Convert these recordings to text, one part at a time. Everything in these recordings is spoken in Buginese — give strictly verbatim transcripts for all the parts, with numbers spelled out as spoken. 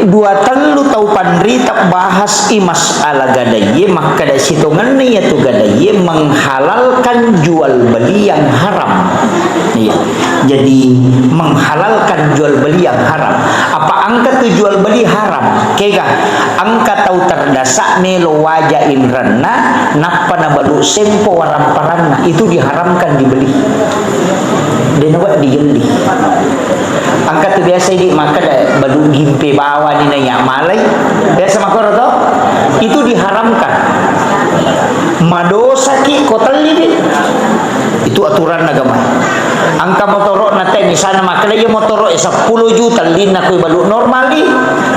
Dua tellu tau panrita bahas i masalah gadaiye, makkeda sitongenna iyatu gadaiye menghalalkan jual beli yang haram. Iya. Jadi, menghalalkan jual beli yang haram. Apa engka tu jual beli haram? Kega, engka tau terdasa melo waja inrenna, nappa nabalu sempo waramparanna, itu diharamkan dibeli. De' nawedding digelli. Engka tu biasa idi' makkeda balu gimpe bawani naiya malai. Biasa makkoro to? Itu diharamkan. Madosaki ko telliwi. Itu aturan agama. Engka motoro'na te, misalna makkeda iya motoro'e seppulo juta ellinna ko balu normal di,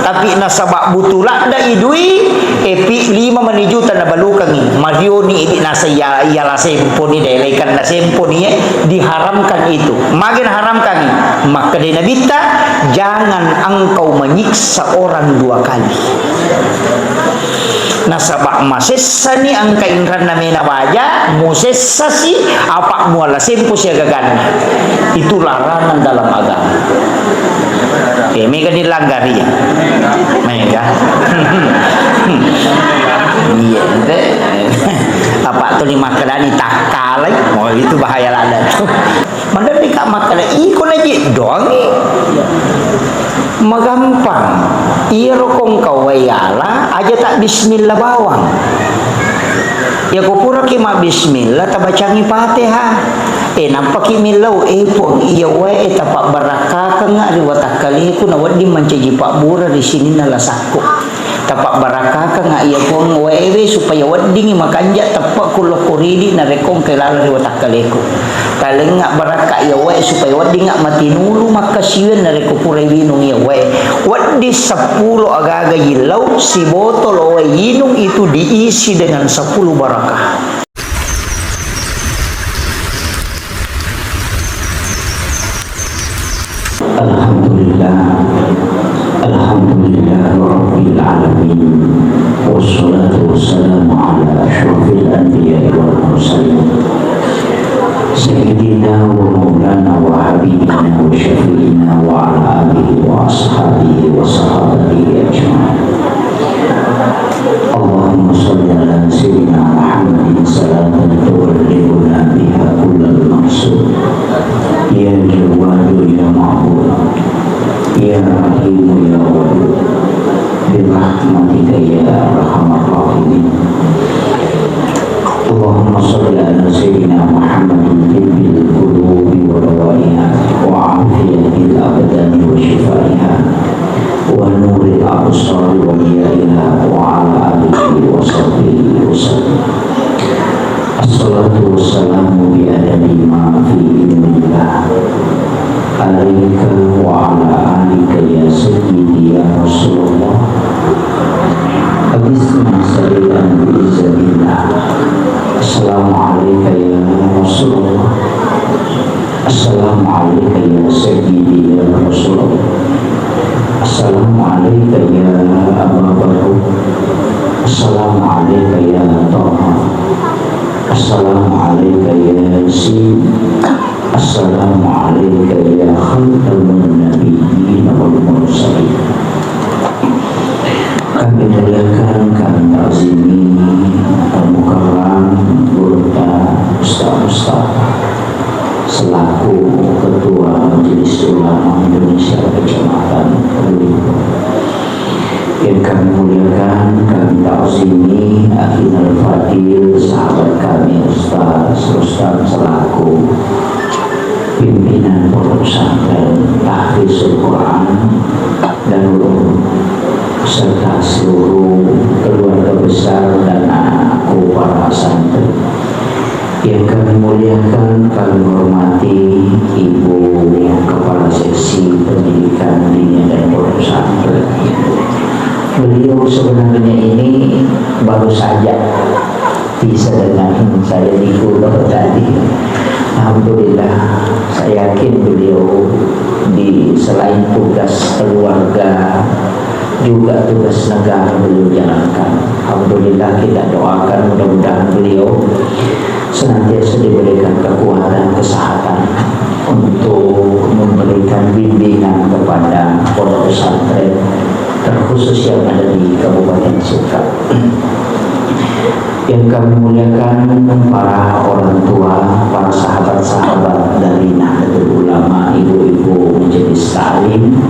tapi nasaba butu ladde'i dui, epi lima mani juta nabalukangngi, marioni idi' nasa iya, iya la semponi, delekan na semponi, eh, diharamkan itu. Magi naharamkangngi? Makkeda Nabitta, "Jangan engkau menyiksa orang dua kali." Nasaba masessani engka inranna mena baja, musessasi apa muala sempo siaga ganna. Itu larangan dalam agama. Eh, mega dilanggari ya? Mega. Iya, ente. Apa tu ni makkedani takkalai? Oh, itu bahaya lada tu. Maderri ka makkeda, iko naji doangi. Magampang. Iyaro ko engka wae yala, aja ta bismillah bawang. Iya ko puraki mabbismillah, tabacangi Fatihah. Eh, nampaki millau, eh, Puang, iya wae tapabbarakkakanga ri watakkaleku, na wedding mancaji pabbura ri sininna lasakku. Tapabbarakkakanga iya Puang waewe supaya weddingngi makanja teppe' ku lokko ridi narekko engkai laleng ri watakkaleku. Talengnga barakka iya wae supaya weddingnga matinulu makkasiwiang narekko purai winung iya wae. Wedding seppulo agaga yillau, sibotolo wae yinung itu diisi dengan sepuluh barakah. Alhamdulillah. Alhamdulillah Rabbil Alamin. Wassalatu wassalamu ala asyrafil anbiya'i wal mursalin. Sayyidina wa maulana wa habibina wa syafi'ina wa ala alihi wa ashabihi wa sahabatihi ajma'in. Allahumma shalli ala sayyidina Muhammadin salatan tuballighuna biha kullal maqsud. Ya Jawwadu ya Ma'bud, ya Rahimu ya Wadud, bi rahmatika ya arhamar rahimin. Allahumma shalli ala sayyidina Muhammadin tibbil qulubi wa dawaiha wa afiyatil abdani wa shifaiha wa nuril absari wa diyaiha wa ala alihi wa sahbihi wa sallam. Assalatu wassalamu bi adadi ma fi ilmillah. Alaika wa ala alika ya sayyidi ya Rasulullah. Aghitsna sari'an bi izzatillah. Assalamu alaika ya Rasulullah. Assalamu alaika ya sayyidi ya Rasulullah. Assalamu alaika ya Aba Bakar. Assalamu alaika ya Taha. Assalamu alaika ya Yasin. Assalamu alaika ya khataman nabiyyin wal mursalin. Kami muliakan, kami ta'zimi Al-Mukarram, Gurutta, Ustaz-Ustaz, selaku Ketua Majelis Ulama Indonesia Kecamatan Luwu. Yang kami muliakan, kami ta'zimi Akhinal Fadil, sahabat kami Ustaz Rustam, selaku pimpinan Pondok Pesantren Tahfizul Quran Darul Ulum, serta seluruh keluarga besar dan anak-anakku para santri. Yang kami muliakan, kami hormati Ibu Kepala Seksi Pendidikan Dinia dan Pondok Pesantren. Beliau sebenarnya ini baru saja bisa dengan saya di Kulo tadi. Alhamdulillah, saya yakin beliau di selain tugas keluarga, juga tugas negara beliau jalankan. Alhamdulillah, kita doakan mudah-mudahan beliau senantiasa diberikan kekuatan, kesehatan untuk memberikan bimbingan kepada pondok pesantren, terkhusus yang ada di Kabupaten Suka. Yang kami muliakan para orang tua, para sahabat-sahabat dari Nahdlatul Ulama, ibu-ibu majelis taklim,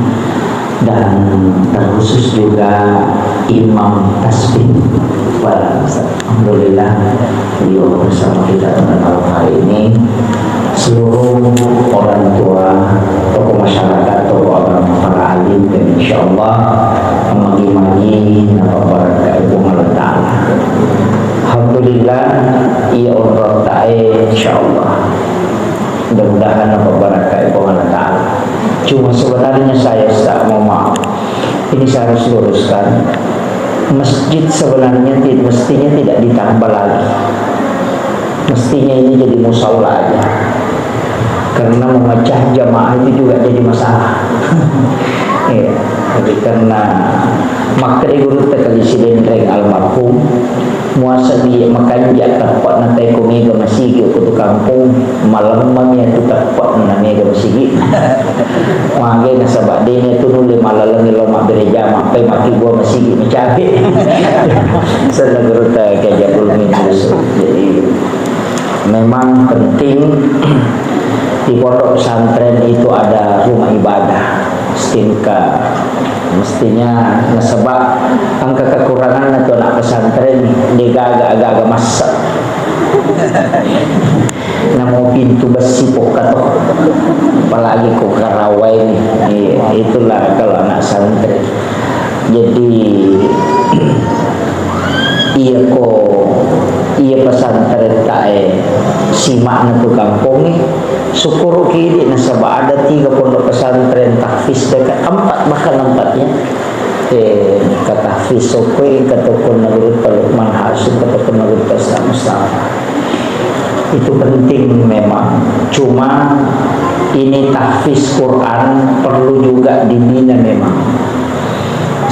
dan terkhusus juga Imam Tasbih. Alhamdulillah, beliau bersama kita pada malam hari ini. Seluruh orang tua, tokoh masyarakat, tokoh agama, para alim, dan insya Allah magi-magi napabarakai Puang Allah Ta'ala. Alhamdulillah, iya onrong tae, insya Allah. Mudah-mudahan napabarakai Puang Allah Ta'ala. Cuma sebenarnya saya, Ustaz, mohon maaf, ini saya harus luruskan. Masjid sebenarnya ti-, mestinya tidak ditambah lagi. Mestinya ini jadi musala aja. Karena memecah jamaah itu juga jadi masalah. Iya. Jadi karena makkeda gurutta Kaji Sidenreng almarhum, muasa di makanja teppa na teko mega masigi ko tu kampung, malemma mi tu teppa na mega masigi. Mage nasaba dene tu nulle malaleng lo mabbere jama, pai mati gua masigi macabe. Senna gurutta Kaji Abdul Minus. Jadi, memang penting di pondok pesantren itu ada rumah ibadah setingkat. Mestinya nasaba engka kekuranganna tu anak pesantren, degaga aga-aga massa. Namo pintu besi pokka to. Apalagi ko karawai ni. Iya, itulah kalau anak santri. Jadi, iya ko, iya pesantren tae simakna tu kampongnge, syukuruki idi nasaba ada tiga pondok pesantren tahfiz dekat, empat bahkan tempatnya. Eh, kata Fisokwe, kata Kona Gurutta Lukman Hasyim, kata Kona Gurutta Ustaz Mustafa. Itu penting memang. Cuma ini tahfiz Quran perlu juga dibina memang.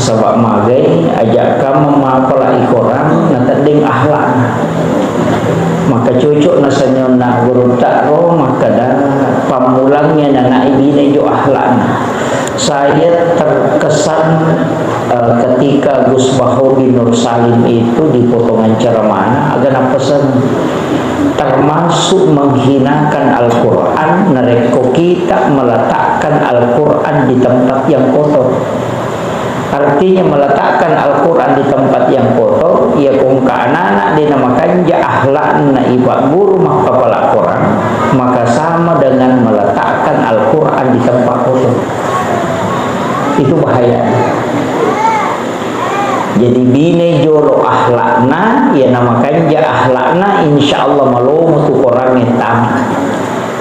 Sebab magai ajak kamu mapalai Quran, natedding akhlakna. Maka cocok na sanyonna gurutta ro, makkeda pammulangnya nanai bina jo akhlakna. Saya terkesan, eh, ketika Gus Baharudin Nur Salim itu di potongan ceramahnya, agak napesan termasuk menghinakan Al-Quran, narekko kita meletakkan Al-Quran di tempat yang kotor. Artinya, meletakkan Al-Quran di tempat yang kotor, iya ko engka anak-anak de namakanja akhlakna ipagguru makkapala Quran, maka sama dengan meletakkan Al-Quran di tempat kotor. Itu bahayanya. Jadi, bine jolo akhlakna, iya namakanja akhlakna, insya Allah malomo tu Qurangnge tama.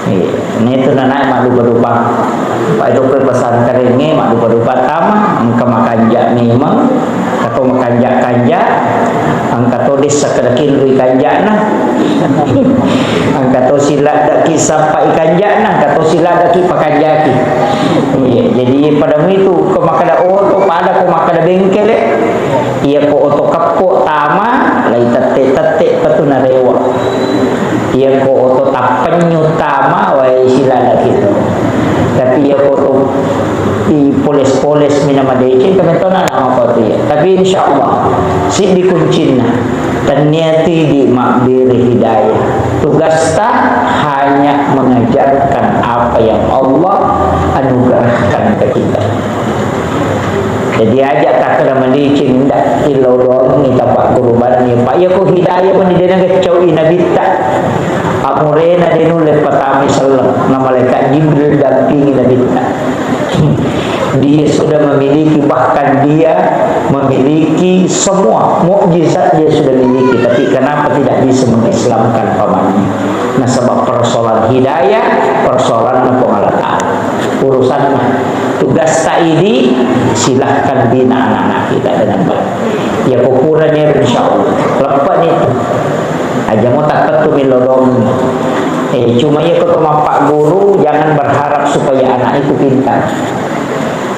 Iya, netu nanae maddupa-dupa. Pai to koe pesantrengnge maddupa-dupa tama, engka makanja memang, engka to makanja-kanja, engka to dessa kada kinrui kanjana, engka to siladdaki sappai kanjana, engka to siladdaki pakanjaki. Iya, jadi pada itu ko makkeda oto, pada ko makkeda bengkele, iya ko oto keppo tama, lai tette-tette petu narewa. Iya ko oto tappenyu tama, wae silala gitu. Tapi iya ko oto di poles-poles mina madeceng, tapi tona nama ko tu ya. Tapi insya Allah, siddi kuncinna. Tennia tidi mabbere hidayah. Tugasta hanya mengajarkan apa yang Allah anugerahkan ke kita. Jadi aja takkeda madeceng, ndak, illau doangngi tapagguru banni. Pak, iya ko hidayah mani dena gacau i nabitta. Amurena de nulle patamai selleng, na malaikat Jibril dampingi nabitta. Dia sudah memiliki, bahkan dia memiliki semua mukjizat dia sudah miliki, tapi kenapa tidak bisa mengislamkan pamannya? Nasaba persoalan hidayah, persoalan Puang Allah Ta'ala. Urusanna, tugas ta idi, silahkan bina anak-anak kita dengan baik. Ya, ko purani, insya Allah. Leppa ni tu. Aja mo takkettu milodong. Eh, cuma iya ko to mappagguru, jangan berharap supaya anak itu pintar.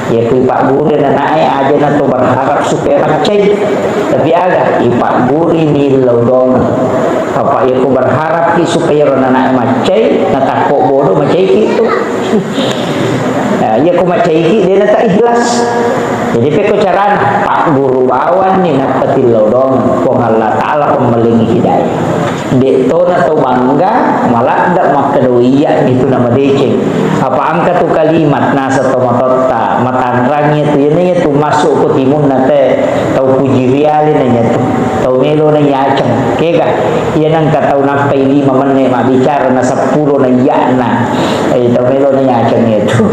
Ya, ku ipagguru anaknya aja na to berharap supaya maccai. Tapi aga, ipagguru ni lodong. Apa ya, ku berharap ki supaya anaknya maccai, na takko bodoh maccai ki tu. Nah, Iya ko macaiki, de' na ta ikhlas. Jadi, pekko carana? Pagguru bawanni, nappa tillau doang. Puang Allah Ta'ala pemmelengi hidayah. De' tona tau bangga, maladda makkeda, "Oh, iya, itu nama deceng." Apa engka tu kalimat, nasa tau matotta, matanrang iya tu, iya, iya tu masuk ko timunna te, tau puji riali na iya tu. Tau melo na iyaceng. Kega, iya nengka tau nappai lima menne mabbicara na seppulo na iya'na. Eh, tau melo na iyaceng iya tu.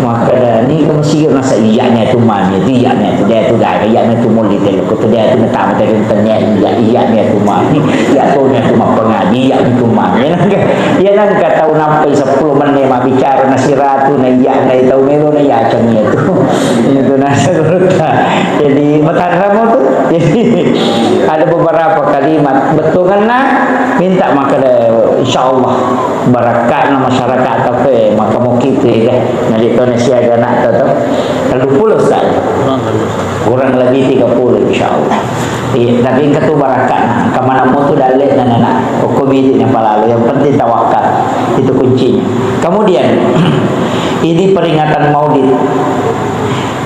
Makkeda, ni ko masih nasa iya'na tu mani, tu iya'na tu, de' tu gaga, iya'na tu molli tello, ko tu de' tu natama tadi tanya iya, iya'na tu mani, iya tu nya tu mappengaji, iya'na tu mani. Iya nengka, iya nengka tau nappai seppulo menne mabbicara na siratu na iya'na, tau melo na iyaceng iya tu. Itu nasa gurutta. Jadi, matanramo tu. Jadi, ada beberapa kalimat bettuanna minta makkeda, insya Allah, barakka'na masyarakat, tapi maka mau kita, ya, nah, di Indonesia ada anak tu, tu. Tellu puluh saja. Kurang lebih tiga puluh, insya Allah. Iya, tapi engka tu barakka'na, engka maneng mo tu dalle'na nana, okko midi na palalo, yang penting tawakal, itu kuncinya. Kemudian, ini peringatan Maulid.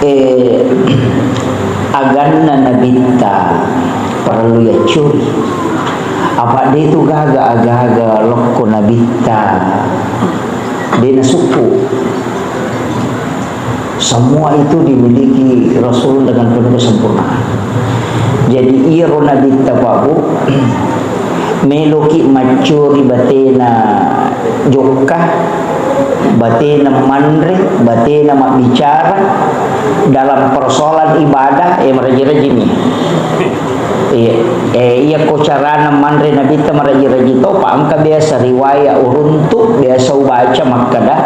Eh, aganna Nabitta parellu yaccuri. Apa de' tu gaga aga-aga lokko Nabitta de' nasukku. Semua itu dimiliki Rasul dengan penuh kesempurnaan. Jadi, iyaro Nabitta, Pak Bu, meloki maccuri batena jokka, batena manre, batena mabbicara dalam persoalan ibadah, eh, maraji-rajimi. Iya, eh, iya ko carana manre Nabitta maraji-raji to, pa engka biasa riwayat uruntu, biasa ubaca makkeda,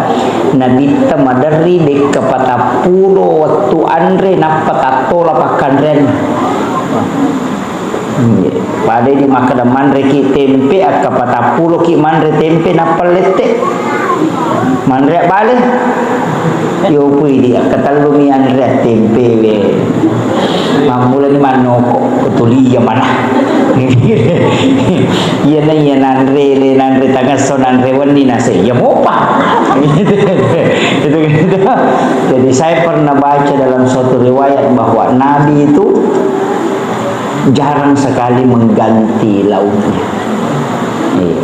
Nabitta maderri dekka patappulo wettu anre nappa tattola pakkanreanna. Iya. Pada di makkeda manreki tempe, akka patappuloki manre tempe nappa lette. Manre bale. Yo pui di akka tellumi anre tempe we. Mammulani mannoko, kutulia mana. Iya na iya nanre le, nanre tangasso, nanre wenni nase. Iya mopa. Itu, itu. Jadi saya pernah baca dalam suatu riwayat bahwa Nabi itu jarang sekali mengganti lauknya. Iya.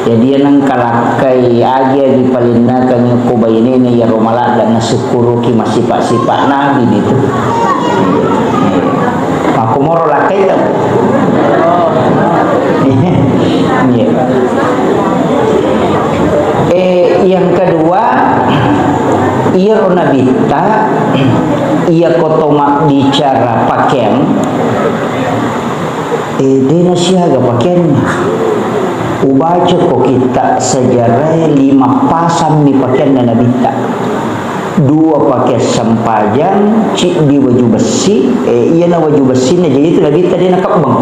Jadi, iya nengka lakkai agi-agi palinnakengngi ko bainena iyaro maladda nasukkuruki massipa-sipa Nabi nitu. Iya. Makkumoro lakkai tau. Iya. Eh, yang kedua, iyaro Nabitta, iya ko to mabbicara pakeang, eh, de' nasiaga pakeanna. Ubaca ko kitta sejarah, lima pasammi pakeanna Nabitta. Dua pakeang sempajang, ciddi waju bessi, eh, iyana waju bessinna, jadi itu Nabitta de' nakebbeng.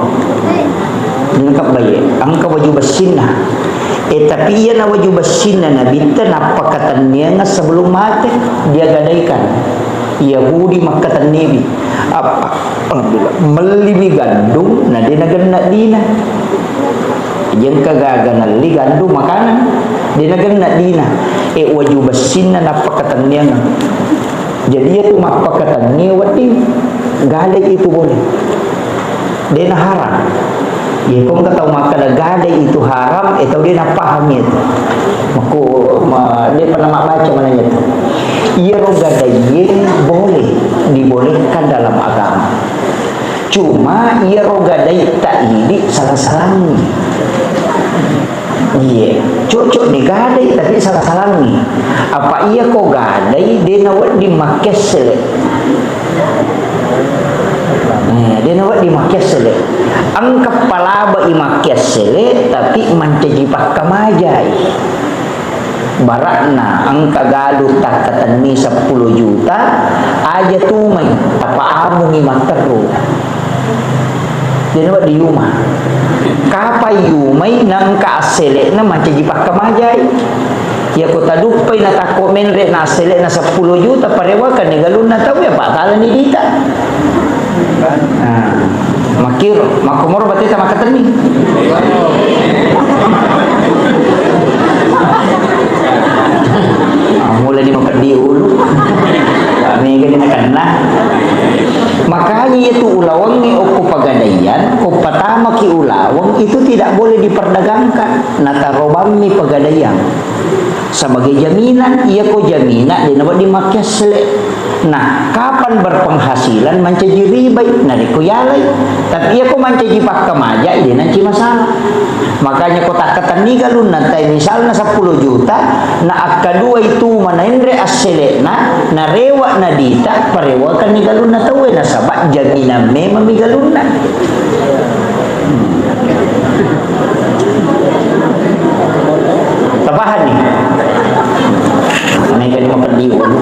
De' nakebbeng, iya. Engka waju bessinna. Eh, tapi iyana waju bessinna Nabitta nappakatenniangeng sebelum mate, dia gadaikan. Yahudi makkatenniwi. Apa? Alhamdulillah. Mellimi gandung, na de' nagenna dina. Jengka gaga nelli gandung makanan, de' nagenna dina. Eh, waju bessinna nappakatenniangeng. Jadi, iya tu mappakatenni wedding gadai itu boleh. De' na haram. Iya, ko engka tau makkeda gadai itu haram, eh, tau de' napahami itu. Makku, ma-, de' pernah mabbaca mananya tu. Iyaro gadai boleh, dibolehkan dalam agama. Cuma iyaro gadai ta idi salah-salangi. Iya, cocok digadai, tapi salah-salangi. Apa iya ko gadai, de' nawedding makkessele. Eh, de' nawedding makkessele. Engka palaba i makkessele, tapi mancaji pakkamajai. Barakna engka galu takkatenni seppulo juta, aja tumai, tapaamungi matteru. Jadi, Pak, di Yuma. Kapai Yumai nangka asselekna mancaji pakkamajai. Iya ko taduppai natakko menre na asselekna seppulo juta, parewakanni galunna tau, iya, patalani dita. Nah, makkiro, makkomoro bateta makkatenni. Ah, mulai Jadi mapeddi ulu. Mega ni nakenna. Makanya itu ulawengnge okko Pegadaian, ko patamaki ulaweng itu tidak boleh diperdagangkan. Nataro bammi Pegadaian sebagai jaminan, iya ko jaminan, de nawedding makkiassele. Nah, kapan berpenghasilan mancaji ribai, narekko yalai. Tapi iya ko mancaji pakkamaja, de nanci masalah. Makanya ko takkatenni galunna tai misalna seppulo juta, na akkadua itu manaenre assele'na, narewa nadita, parewakanni galunna tauwe, nasaba jaminan memang mi galunna. Hmm. Tapahanni? Mega ni mapeddi ulu.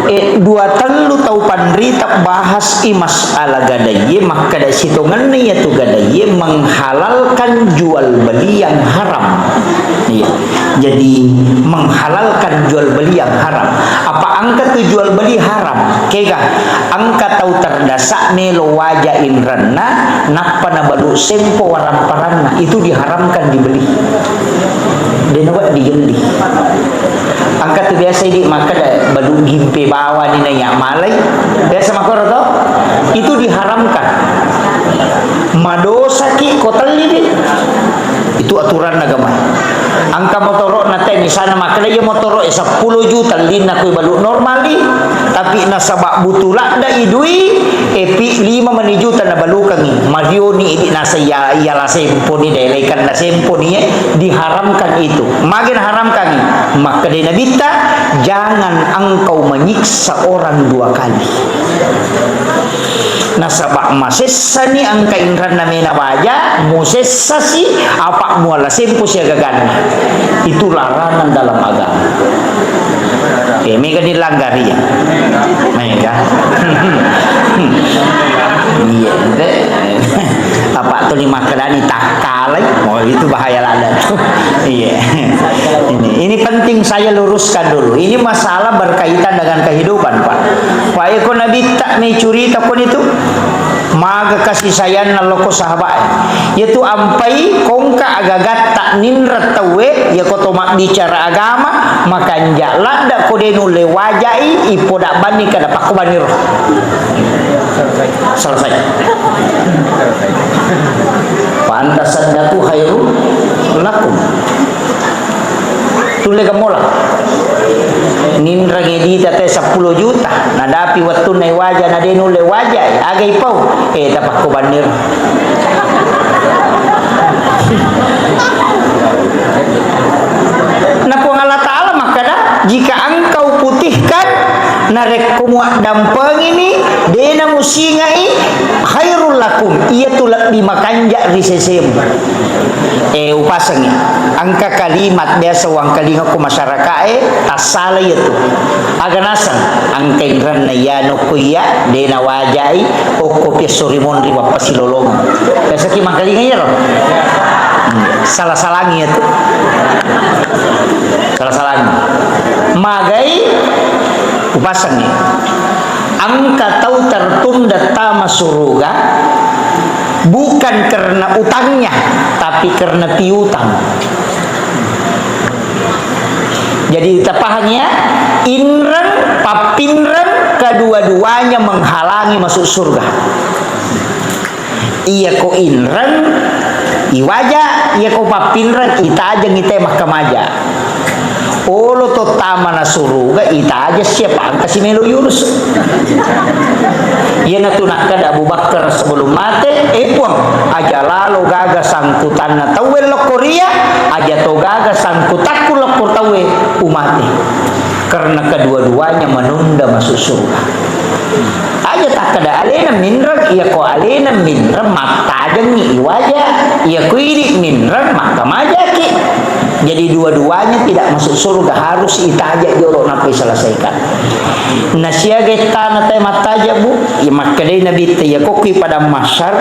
Eh, dua tellu tau panrita bahas i masalah gadaiye, makkeda sitongenna iyatu gadaiye menghalalkan jual beli yang haram. Iya. Jadi, menghalalkan jual beli yang haram. Apa engka tu jual beli haram? Kega, engka tau terdasa melo waja inrenna, nappa nabalu sempo waramparanna. Itu diharamkan dibeli. De nawedding digelli. Engka tu biasa idi makkeda balu gimpe bawani na iya malai. Biasa makkoro to? Itu diharamkan. Madosaki ko telliwi. Itu aturan agama. Engka motoro na te misalna makkeda iya motoro e seppulo juta linna kui balu normal di. Tapi nasaba butu ladda idui, epi lima mani juta nabalukangi. Marioni idi nasa iya, iya la semponi, delekan la semponi, eh, diharamkan itu. Mage naharamkan? Makkeda Nabitta, jangan engkau menyiksa orang dua kali. Nasaba masessani engka inranna mena waja, musessasi apa muala sempo siagaganna. Itu larangan dalam agama. Eh, mega dilanggar iya. Mega. Iya, ente. Apa tu ni makkedani takkalai? Oh, itu bahaya lada tu. Iya. Ini, ini penting saya luruskan dulu. Ini masalah berkaitan dengan kehidupan, Pak. Pak, eko Nabitta mi curita pun itu. Maga kasih sayang naloko sahabat. Yaitu ampai kongka agagatta ninreng tauwe, ya ko to mabbicara agama, makanja ladda ko de nulle wajai, ipoda banni kada pakko baniro. Selesai. Pantas saddaku khairul lakum. Tulle gemmola. Ninreng edita te seppulo juta, nadapi wettunna iwaja, na de nulle wajai, aga ipau? Eh, tapakko baniro. Na Puang Allah Ta'ala makkeda, "Jika engkau putihkan, narekko muaddampengini, dena musingai, khairul lakum, iyatu lebbi makanja ri sesemu." Eh, upasengi, engka kalimat biasa uangkalinga ko masyarakae, tassala iyatu. Aga naseng, engka inrenna iyanu ko iya, dena wajai, okko piassori monri wappasilolongeng. Biasaki mangkalinga iyaro? Hmm, sala-salangi iyatu. Sala-salangi. Magai upasengi. Engka tau tertunda tama suruga bukan karena utangnya, tapi karena piutang. Jadi, tapahang ya, inreng, pappinreng, kedua-duanya menghalangi masuk surga. Iya ko inreng, iwaja, iya ko pappinreng, itajeng ite makkamaja. Olo to tama na suruga, itajeng siapa angka si melo yurus. Iyanatu nakkeda Abu Bakar sebelum mate, "Eh, Puang, aja lalo gaga sangkutanna tauwe lokko ria, aja to gaga sangkutakku lokko tauwe umate." Karena kedua-duanya menunda masuk surga. Aja takkeda alena minreng, iya ko alena minreng mattajengngi iwaja, iya ko idi minreng makkamajaki. Jadi dua-duanya tidak masuk surga, harus itaja jolo nappa iselesaikan. Nasiaga ettana tae mattaja, Bu? Iya makkedai Nabitta, iya ko kui padang mahsyar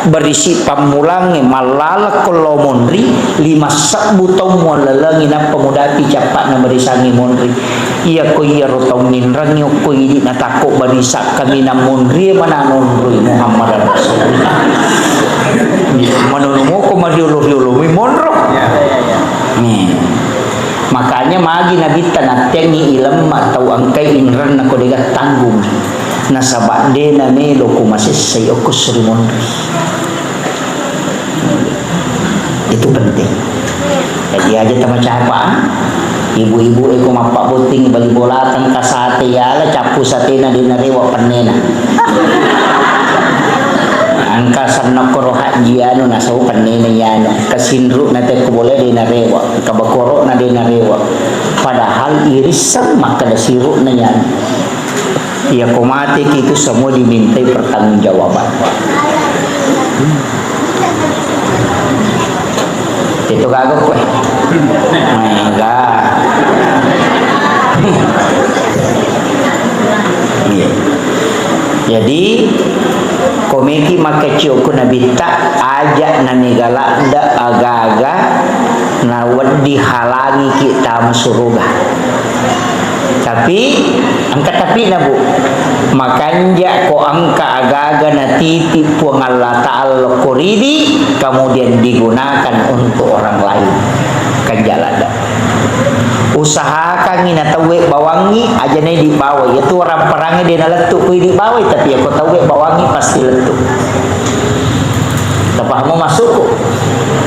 berisi pammulangnge mallalekko lao monri, lima sebbu taung muallalengi nappa mudapi cappa'na barisangnge monri. Iya ko iyaro tau minrengngi okko idi natakko barisa kaminang monrie mananonroi Muhammadar Rasulullah. Manonongoko mariolo-riolo mi monro. Nih. Makanya magi Nabitta natteangngi ilemma tau engkai inrenna ko dega tanggung. Nasaba de namelo ko masessai okko suri monri. Itu penting. Jadi aja tamacapa, ibu-ibu e ko mappabotting bali bolatang kasate yala cappu satena de narewa pennena. Engka sennokko ro hajji anu nasau pennena yanu. Kasinru na tekko bole de narewa. Kabakoro na de narewa. Padahal irisseng makkeda siru na yanu. Iya ko mateki itu semua dimintai pertanggungjawaban. Itu kagok kowe. Mega. Iya. Jadi, komeki makkeccio ko Nabitta, aja na mega ladde aga-aga na wedding halangiki tama suruga. Tapi, engka tapina, Bu. Makanja ko engka aga-aga natiti Puang Allah Ta'ala ko ridi, kemudian digunakan untuk orang lain. Kanja ladde. Usahakangngi na tauwe bawangngi, aja na idi bawai. Iyatu waramparangnge de nalettu ku idi bawai, tapi iyako tauwe bawangngi pasti lettu. Tapahamu maksudku?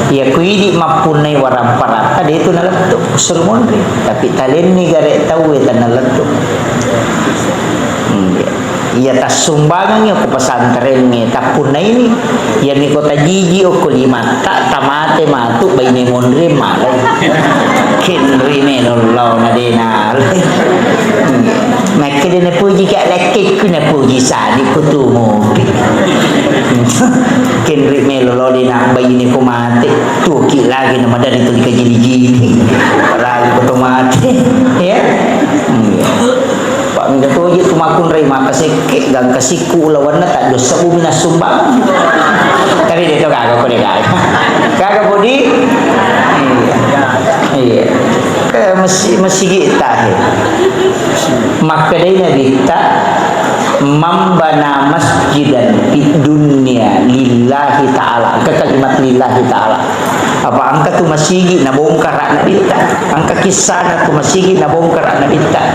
Iya ku idi mappunnai waramparatta, de tu nalettu. Suru monri. Tapi talenni gare tauwe tanalettu. Hmm, iya. Iya, tassumbangengngi ko pesantrengnge, tappunnaini. Iyami ko tajiji okko limatta, tamate matu baine monri malai. Kenri melo lao na de nalai. Iya. Makke de napuji ka lekkekku, napuji sadi ku tu mopi. Kenri melo lao de na baine ko mate. Tuki lagi na madari tu dikajili-jili. Lagi ko to mate. Ya. Iya. Pak, mega toje tu makkunrai maka sekke, gangka sikku ulawanna tak dosa bumi nassumbang. Tapi de to gaga ko de gaga. Gaga budi? Iya. Iya. Ke mesi-, mesigi tahe. Makkedai Nabitta, "Man bana masjidan fid dunya lillahi ta'ala." Ke kalimat lillahi ta'ala. Apa engka tu masigi nabongkara Nabitta? Engka kissana tu masigi nabongkara Nabitta.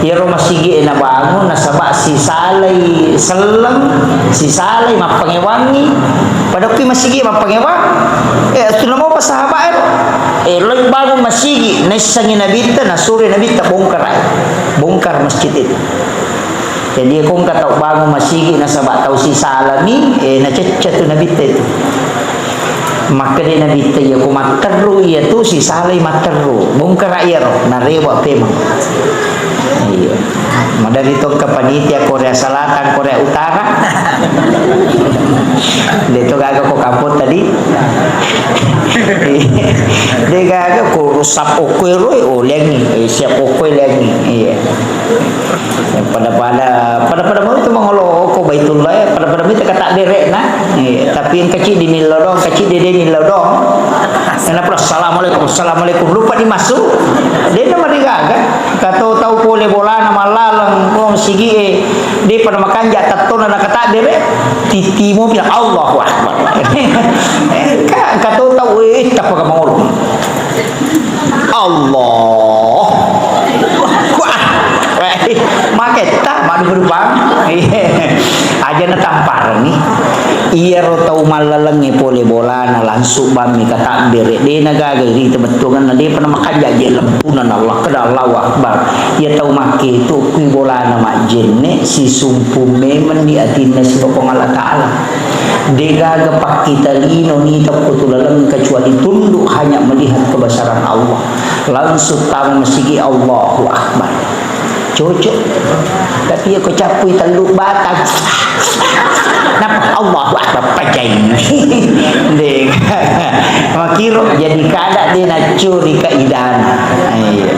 Iyaro masigi e nabangun nasaba sisalai selleng, sisalai mappangewangi. Pada okki masigi mappangewang. Eh, atunna mopa sahabat ero. Eh, loi bangun masigi, naissengi Nabitta, nasuro Nabitta bongkara. Bongkar masjid itu. Jadi, ko engka tau bangun masigi nasaba tau sisalami, eh, nacecca tu Nabitta itu. Makkeda Nabitta, iya ko matterru iya tu sisalai matterru. Bongkara iyaro, narewa pemeng. Iya. Madari to engka panitia Korea Selatan, Korea Utara. De to gaga ko kampung tadi. De gaga ko rusak okko ero, oh, lengi. Eh, siap okko lengi. Iya. Pada-pada, pada-pada mau itu mangolo ko Baitullah, ya, pada-pada mau itu kata berekna. Iya, tapi yang kecil di nilodong, kecil di nilodong. Kenapa? "Assalamualaikum, assalamualaikum." Lupa dimasuk. Dia nama digaga. Kata tahu pole bolana malaleng, wong sigi, eh, dia pada makanja tattona na kata bere. Titimu bilang, "Allahu Akbar." Ka-, kata tahu, eh, tapa ka mangolo. Allah. Wah, weh, maketta, maddupa-dupang. Aja natamparni. Iyaro tau mallalengnge pole bolana, langsung bammi katabbere. De nagaga ri temettongenna, de pa namakanja je lempunan Allah, keda Allahu Akbar. Iya tau makketu, kui bolana majjenne, sisumpung memenni atinna sibawa Puang Allah Ta'ala. Degaga pakkita lino nita ko tu laleng kecuali tunduk hanya melihat kebesaran Allah. Langsung tama masigi, Allahu Akbar. Cocok. Tapi ya ko cappui tellu batang. Napa Allahu Akbar pajai. Dega. Makiro jadi kada de nacuri kaidana. Iya.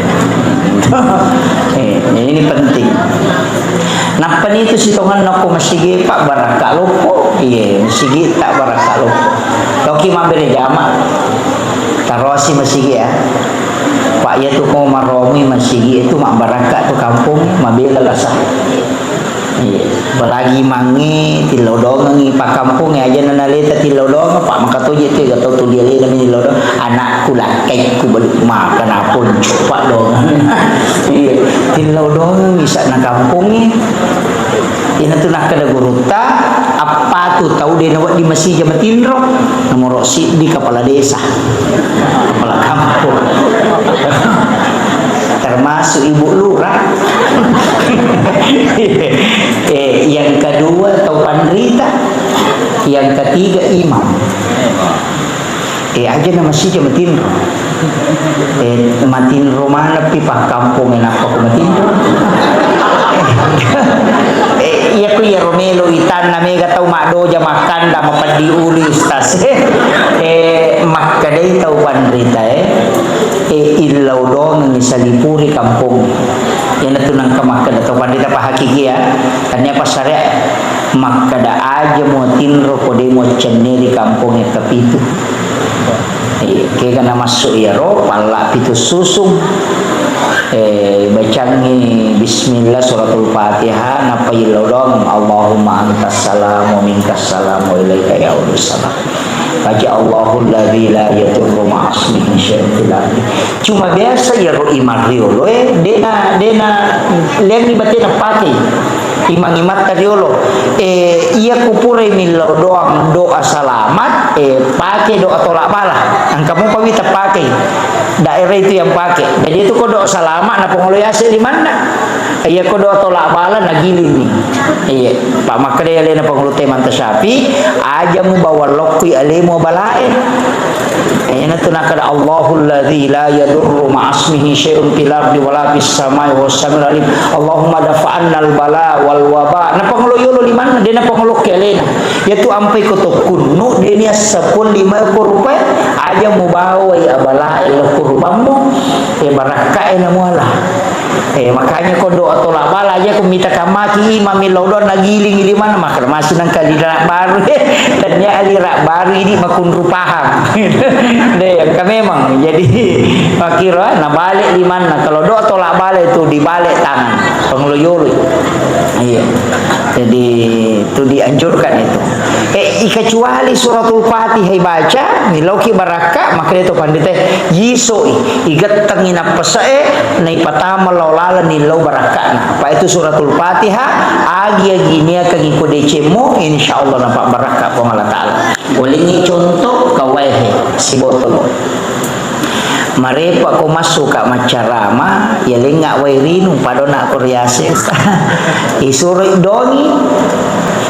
Eh, ini penting. Nappani tu sitongenna ko masigi, Pak, barakka loppo. Iye, masigi tak barakka loppo. Toki mabbere jama. Tarosi masigi ya. Pak, iya tu ko maromui masigi itu mabbarakka tu kampung, mabela lasa. Iye. Apalagi mange tillau doangengngi pakkampongnge, aja na naleta tillau doangeng, pa maka toje tu ga tau tuli alena mi tillau doangeng. Anakku, lakkaikku, balu maka naponco pa doangeng. Iya, tillau doangeng isa na kampongnge. Ina tu nakkeda gurutta, appa tu tau de nawedding masija matinro, nomoro siddi kepala desa. Kepala kampung. Termasuk ibu lurah. Eh, yang kedua tau panrita, yang ketiga imam. Eh, aja na masija matinro. Eh, matinro maneppi pakkampong e nappa ko matinro. Eh, iya ku iyaro melo itanna mega tau maddoja makkanda mapeddi ulu istas. Eh, makkedai tau panrita e, eh, illau doangengngi salipuri kampong. Iyanatu nengka makkeda tau panrita pahakiki ya. Tania passare makkeda aja muatinro ko de muaccenneri kampong e kapitu. Eh, kega namassu iyaro, palla pitu susung. Eh, bacangngi bismillah suratul Fatihah, nappa illau doang, Allahumma antas salam wa minkas salam wa ilaika yaudus salam. Baca Allahul ladzi la yadurru ma'asmihi syai'un fil ardi. Cuma biasa iyaro imang riolo, eh, dena, dena, lenni batena pakai. Imang-imatta riolo. Eh, iya ku purai millau doang doa salamat, eh, pake doa tolak bala. Engka mupa wita pake. Daerah itu yang pake. Jadi itu ko doa salamat na pangolo yase limanna. Iya ko doa tolak bala na giling ni. Iya, Pak makkeda alena pangolo te manta Syafi, aja mu bawa lokkui alemu balae. Ena tu nakkeda, Allahul ladzi la yadurru ma'asmihi syai'un fil ardi wala fis samai wa huwas samiul alim. Allahumma dafa'annal bala wal waba. Napangolo yolo limanna, de napangolo ke alena. Yatu ampai ko tokkunnu, de ni assapul lima ko rupai, aja mubawai abalae lo kurbanmu. E barakkae namuala. Eh, makanya ko doa tolak bala aja ko mita kamaki imam millau doang nagiling di mana, maka masih nang kali rak baru. Tanya ali rak baru ini makunru paham. Deh, yang memang. Jadi, makira, nah, balik di mana? Kalau doa tolak bala itu dibalik tangan. Pengeloyoli. Iya. Jadi, itu dianjurkan itu. Eh, kecuali suratul Fatihah baca, milauki barakka, maka itu pandita, yisoi, igettengi nappese'e, naipatama lao laleng nillau barakka'na. Apa itu suratul Fatihah, agi-agi niakengi ko decemmu, insya Allah napabbarakka Puang Allah Ta'ala. Ulengi contoh, kawaehe, sibotolo. Marepa ko massuka maccarama, yalengnga wae rinung, padona ko riase. Isuroi dongi,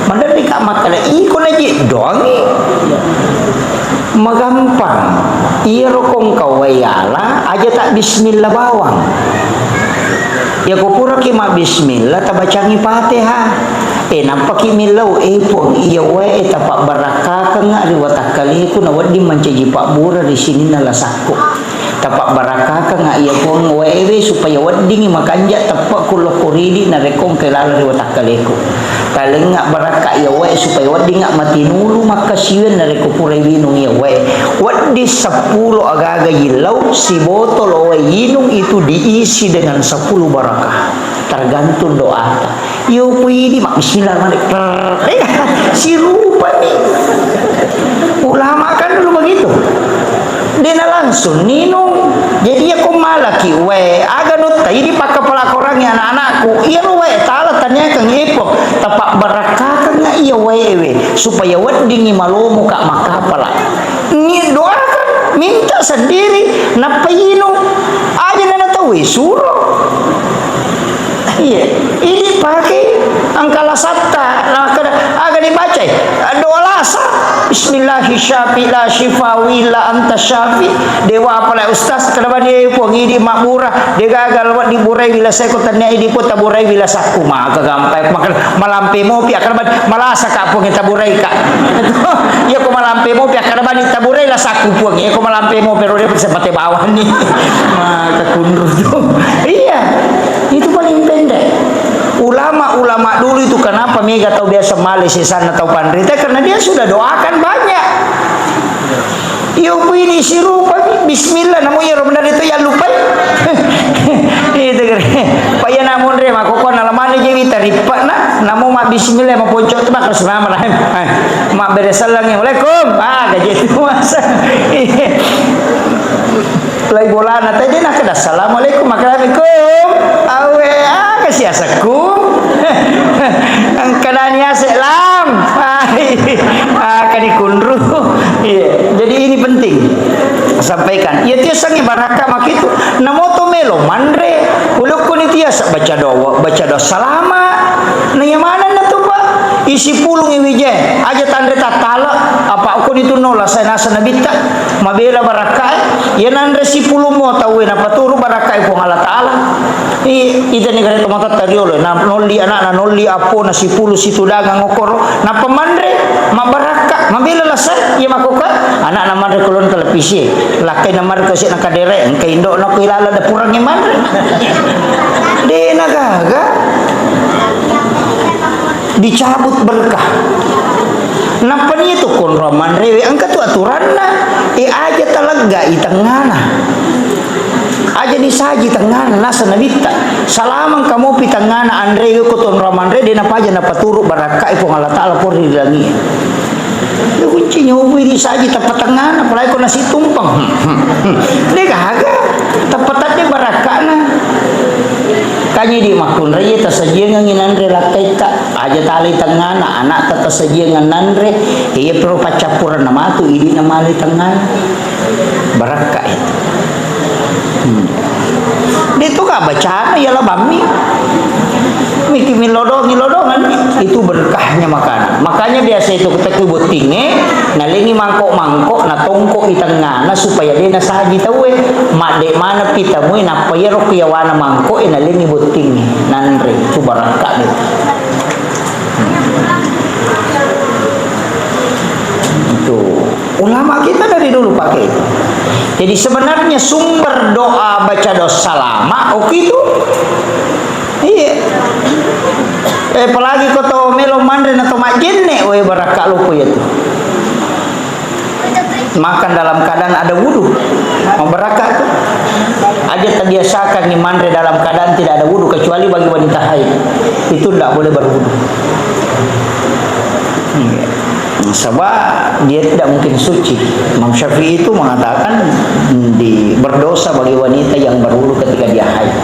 maderri ka makkeda, iko naji dongi. Magampang. Iyaro ko engka wae yala, aja ta bismillah bawang. Yako puraki mabbismillah, tabacangi Fatihah. Eh, nampaki millau, eh, Puang, iya wae tapabbarakkakengnga ri watakkaleku, nawedding mancaji pabbura ri sininna lasakku. Tapabbarakkakengnga iya Puang waewe supaya weddingngi makanja teppekku lokko ridi narekko engkai laleng ri watakkaleku. Talengnga barakka iya wae supaya weddingnga matinulu makkasiwiang narekko purai winung iya wae. Wedding seppulo agaga yillau, sibotolo wae yinung itu diisi dengan sepuluh barakah. Tergantung doata. Iyo ku idi, mak, bismillahirrahmanirrahim. Prrr. Eh, sirupani. Ulama kan dulu begitu. Dena langsung ninung. Jadi, iya ko malaki wae, aga nutta idi pakkapala korangi anak-anakku. Iya lo wae tala taniakeng ipo. Tapabbarakkakengnga iya wae we, supaya weddingngi malomo ka makkapala. Ni doakan, minta sendiri, nappa inung. Aja nana tau suro. Iya, ini pakai angka lasatta. Nah, kada, aga dibacai? Doa lasa. Bismillahi syafi la syifa illa anta syafi. Dewa apala ustaz, kada bani, eh, Puang, idi mabbura. De gagal wa diburai bila seko tanya idi po taburai bila sakku. Maka gampai, maka malampe mopi, kada bani, malasa ka Puang taburai ka. Iya ko malampe mopi, kada bani taburai lasakku Puang. Iya ko malampe mopi, rode pun sempat bawah ni. Maka kunru tu. Iya. Itu paling pendek. Ulama-ulama dulu itu kenapa mega tau biasa male sesana tau panrita? Karena dia sudah doakan banyak. Iyo, ini sirupa, bismillah, namu iya benar itu ya lupa. Itu kira. Pak ya namun re, mako kona lamane je wita ripa na. Namo mabbismillah, maponco tu, makkeda, "Bismillahirrahmanirrahim." Eh, mabbere sellengngi, "Waalaikum." Ah, gaje tu masa. Lai bolana tadi nakkeda, "Assalamualaikum." Makkeda, "Waalaikum." Awe, ah, kasi asekku. Engkadani asek lam. Ah, ah, kadi kunru. Iya, jadi ini penting. Sampaikan. Iya, tiasangngi barakka makitu. Namo to melo manre. Ulukku ni tiasa baca doa, baca doa salama. Na iya manenna tu, Pak? Isi pulung i wije. Aja tanre tattala. Apa ko ni tu nola saya nasa nabitta. Mabela barakka e. Iya nanre sipulung mo tauwe napaturu barakka e Puang Allah Taala. I, ita ni gare tomatoatta riolo. Na nolli anakna, nolli apona, sipulung situdangang okoro. Nappa manre, mabbarakka, mabela lasa. Iya makoka, anakna manre kolon televisi. Lakkainna manre kasi na kadere, engka indo'na ko ilala dapurangnge manre. De na gaga. Dicabut berkah. Nappa ni tu konro manrewe, engka tu aturanna. E, aja talegga i tengngana. Aja disaji tengngana, nasa nabitta. Salamang kamopi tengngana anrewe ko tonro manre, de napaja napaturu barakka i Puang Allah Taala ko ri langi. Iya kunci nyobu disaji teppa tengngana, apalagi ko nasi tumpeng. De gaga, teppa tadde barakkana. Kanyidi makkunrai tasajiangengngi nanre lakkaitta, aja talai tengngana, anakta tasajiangeng nanre, iya pro paccappurenna matu, idi namali tengngana. Barakka itu. Hmm. De tu ka bacana iya labammi. Miki milodongi lodongan, itu berkahnya makanan. Makanya biasa itu ketika bottinge, nalengi mangkok-mangkok, natongkok i tengngana supaya de nasaji tauwe. Madde mana pitamui, nappa iyaro kuyawana mangkok e nalengi bottinge, nanre, itu barakka itu. Itu. Ulama kita dari dulu pakai itu. Jadi sebenarnya sumber doa baca doa salama, oke itu. Iya. Eh, apalagi ko to melo manre na to majjenne, we barakka lupo ya tu. Makan dalam keadaan ada wudu, mabarakka tu. Aja tabiasakan ni manre dalam keadaan tidak ada wudu, kecuali bagi wanita haid. Itu ndak boleh berwudu. Iya. Sebab dia tidak mungkin suci. Imam Syafi'i itu mengatakan di, berdosa bagi wanita yang berwudu ketika dia haid.